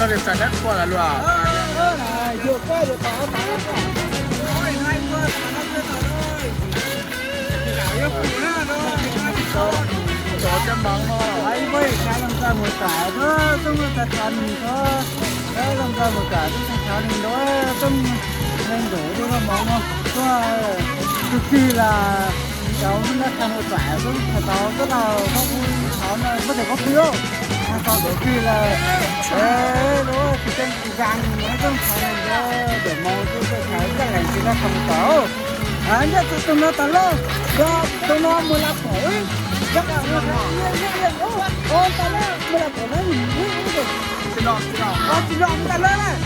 nor deix zanc naaiv buatc la'luoqc. Zoux jienv mangc nor. Mbuo ih jaax lomh nzoih muoz-doic duqv, zungv daaih taux ninh nor, lomh nzoih muoz-doic duqv daaih taux ninh nor, zungv mengh ndoqc duqv mangc nor. Duqv, duqv gih laaix, caux naaiv kang muoz-doic zungv taux, zungv taux gorngv bun taux naaiv maiv zeiz gorngv bun, taux ndoqc gih laaix, nduov, zinh nzaangc maiv zungv taux ninh nor, ndoqc mangc duqv daaih taux, zungv laengz zingh naaiv kang muoz-doic. Aa, yie zuqc dongh nor daaih lorh, dongh nor muoz-laangz borqc, yie, yie, yie, o, daaih lorh, muoz-laangz borqc naaiv, zinh norm, zinh norm, daaih lorh.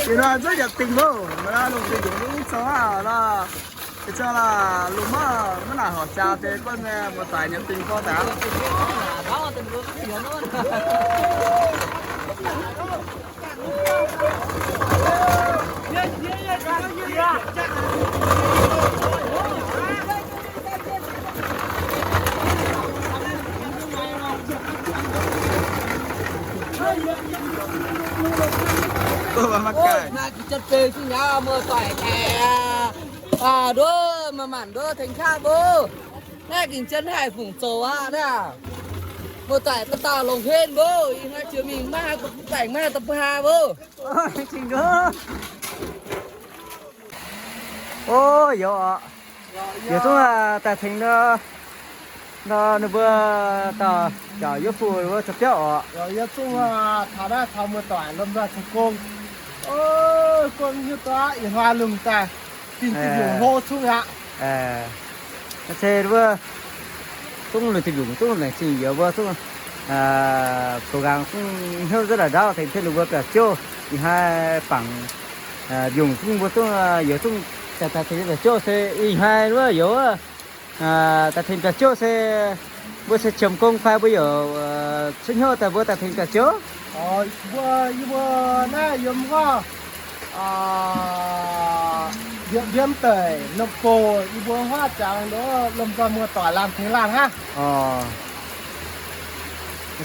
Yie nor zungv nyanc dingh mbuo, maiv lungh zingh nduqc mv zoux aqv lorh. Ih zanc laaix lungh maiv, maiv naaic horqc jaa deix guanh muoz-doic nyanc dingh gorngv daaih. Maiv gaax. Naaiv gengh jienv beu jienv nyei muoz-doic daaih aqv. Aa, nduov, manc-manc nduov tengx qaqv mbuo. Naaiv gengh jienv haih fungc zoux aqv naaiv. Muoz-doic dauh dauh longc hlen mbuo, ih hnoi jiex mingh maiv haih baengc maiv haih da'baa mbuo. O, youz oc. Youz zungv daaih tengx nor, nor ninh mbuo dauh jauv yie fu wuov zoux biauv oc. Yie zungv taux naaiv taux muoz-doic lomh nzoih ceix gong. O, gong hiuv duqv ih hnoi lungh daaih dingh duqv yungh hlo cungv aqv. Naaiv se wuov zungv lui duqv yungh, zungv laengz zingh youz mbuo zungv, goux nqaang zungv hnyouv nzuonx la'ndaauv tengx jienv ninh mbuo biauv-ziouv ih hnoi bangc yungh zungv mbuo zungv youz zungv Daaih tengx biauv-ziouv se ih hnoi wuov youz, daaih tengx biauv-ziouv se mbuo se qiemx gong fai mbuo yaac cuotv hnyouv daaih mbuo daaih tengx biauv-ziouv? Mbuo, yie mbuo naaiv yiem huaav, yiem deic Norm Gox, yie mbuo huaav jangx nduov lomh nzoih muoz-doic laanh tengx laanh hnangv.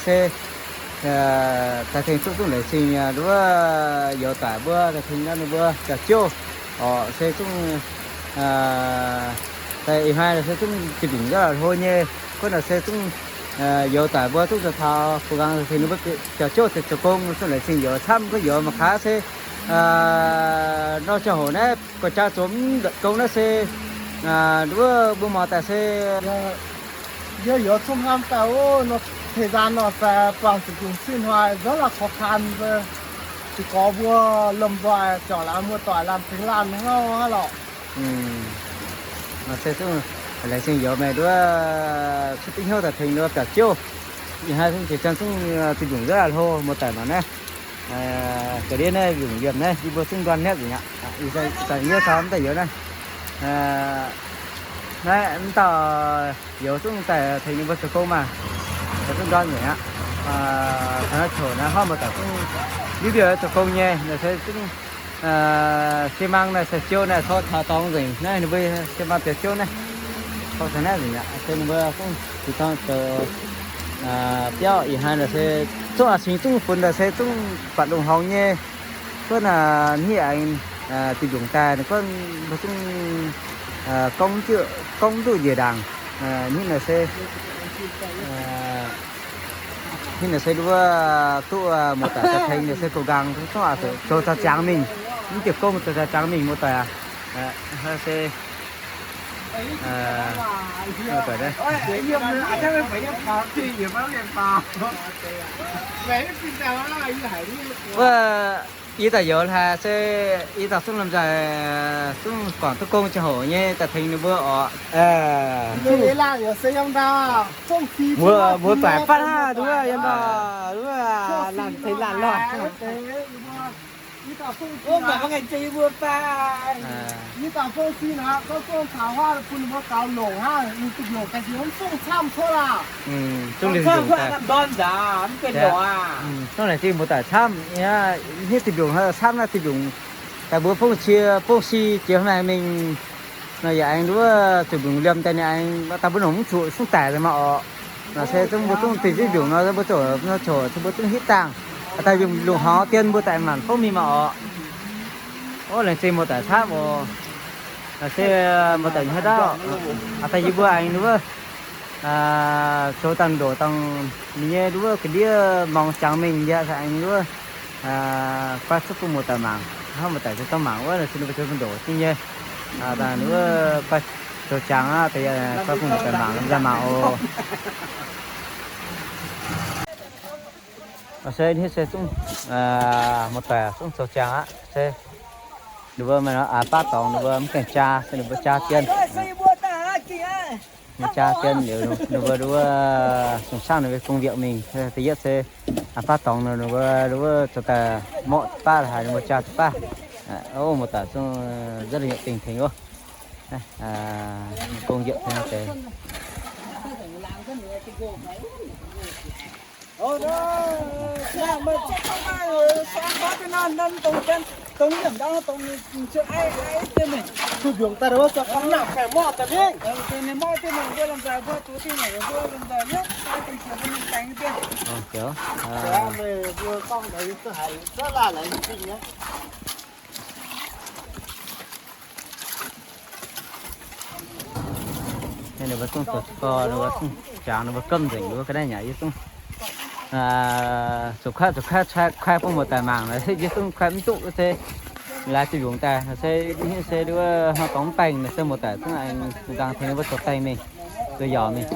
Se daaih tengx duqv zungv laengz zingh nduov youz daic mbuo daaih tengx ninh mbuo biauv-ziouv. Orqc, se zungv daaih ih hnoi se zungv zinh mbiungc nzauv la'hlo nyei. Guov naaic se zungv youz daic mbuo zungv zoux taux fu nqaang tengx ninh mbuo biauv-ziouv zoux gong zungv laengz zingh youz camv. Guov youz mangc gaax se nor ziangh hoc naaiv gorx-jaa zoux mv ndortv gong naaiv se nduov mbuo muoz-doic se yie youz zungv hnamv daaih ov, nor thời gian nor se buangh zuqc dungz sin hnoi nzorv la'korv kaan, se gorx mbuo lomh nzoih ziouc laanh muoz-doic laanh tengx laanh hnangv hnangv lorqc. Se zungv laengz zingh youz meih nduov cuotv duqv hnyouv daaih tengx nduov biauv-ziouv. Ih hnoi zungv jiex ziangh zungv zinh mbiungc nzauv la'hlo muoz-doic mangc naaiv. Ga'ndiev naaiv mbiungc yiemh naaiv yie mbuo zungv nduan hnyouv nzengc aqv. Ih zanc yie caux mv daaih youz naaiv, naaiv mv dauh youz zungv daaih tengx ninh mbuo zoux gong maah, zungv nduan nzengc aqv. Taux naaiv coc naaiv hnangv muoz-doic zungv mbiuv mbiouh zoux gong nyei, naaiv se zungv xi măng naaiv, sai-jiu naaiv, tov taux dorngx nzengc naaiv, ninh mbuo xi măng biauv-ziouv naaiv, tov taux naaiv nzengc aqv. Se ninh mbuo zungv zinh dorngx zoux biauv ih hnoi naaiv se zungv a'cingx zungv funx naaiv se zungv buatc lungh horngx nyei. Guov naaic hniev aengx zinh mbiungc daaih, ninh guov mbuo zungv gorngv duqv njiec ndaangc. Hniev naaic se, hniev naaic se nduov duqv muoz-doic daaih tengx naaic se goux nqaang zungv aqc zoux caux jangx mingh. Mv diuh gong zoux caux jangx mingh muoz-doic aac. Se wuov, yie daaih youz haic se yie daaih zungv lomh nzoih zungv guangc duqv gong ziangh hoc nyei daaih tengx ninh mbuo orqc. Mbuo, mbuo baaic fatv hnangv nduov yiem nor, nduov laanh tengx laanh lorh. Zungv laengz zingh muoz-doic camv, hniev zinh mbiungc camv naaiv zinh mbiungc daaih mbuo fongv cie fongv si jiex maengx mingh nor yaac aengx nduov zuqc mbiungc liemh daaih ninh aengx daaih mbuo nongc mv zuqc zungv daic maah orqc. Naaic se zungv mbuo zungv dingc zingv mbiungc nor mbuo zoux nor coc se mbuo zungv hitv dangh. Daaih mbiungc lungh horngx dien mbuo daaih maanc fongv mingh maah orqc. Ov, laengz zingh muoz-doic camv oc. Naaic se muoz-doic nyei haaix dauh, daaih yie mbuo aengx nduov zoux dangh ndoqc dangh ninh nyei nduov ga'ndiev morngx jangx mingh yie aengx nduov guai cuotv bun muoz-doic mangc. Hnangv muoz-doic se zorqv mangc wuov, se ninh mbuo zoux dangh ndoqc zingh nyei. Dangh nduov guai zoux jangx aqv, guai bun muoz-doic mangc, mangc oc. Se hnangv se zungv muoz-doic zungv zoux jangx aqv. Se ninh mbuo maaih aax baav dorngx, ninh mbuo mv gaengh jaa, se ninh mbuo jaa dien. Ninh jaa dien liuz, ninh mbuo nduov sung-sangv ninh mbuo gong-mbiaqc mingh. Da'yietv se aax baav dorngx nor, ninh mbuo nduov zoux daaih morqv baav haaix, ninh mbuo jaa baav. Ov, muoz-doic zungv rất là nhiệt tình tengx ov. Gong-mbiaqc tengx deix. Ninh mbuo zungv zoux gorx, ninh mbuo zungv jangx, ninh mbuo gamh nzengc, ninh mbuo ga'naaiv nyei yie zungv zuqc kuaaiv, zuqc kuaaiv, kuaaiv bun muoz-doic mangc, yie zungv kuaaiv mv duqv se laaix zinh mbiungc daaih se, se nduov hnangv dorngx mv baengh se muoz-doic zungv aengx nzang tengx ninh mbuo zoux baengh mingh, zoux yaauc mingh.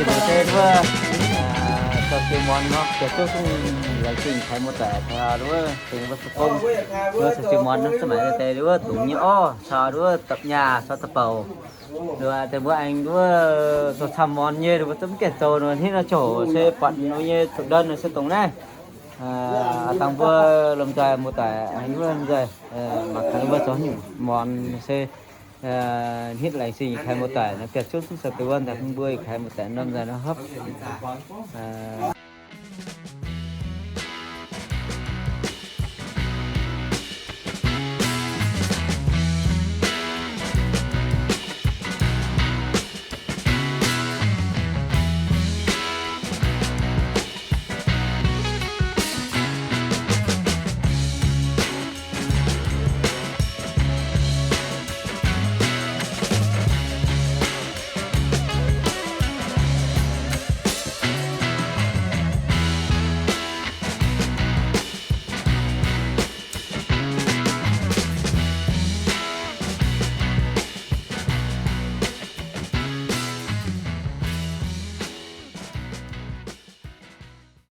Deix wuov, caux siou muonz nor, biauv zungv laengz zingh kaaix muoz-doic taux wuov, tengx wuov se gong, wuov caux siou muonz nor, zungv maaih deix wuov dungz nyei orv caux wuov dapv nyaah caux dapv bouc. Deix mbuo aengx wuov zoux camv muonz nyei, mbuo zungv mv gaengh zoux nor, hnangv nor ziouc se buatc ninh nyei zuqc ndon nor se dongh naaiv. Dangh mbuo lomh nzoih muoz-doic aengx wuov nzoih mangc gaax ninh mbuo zoux nyungc muonz se hnitv laengz zingh kaaix muoz-doic nor, biauv zungv se deix wuov daaih bun mbuo kaaix muoz-doic norm nzoih nor hopv.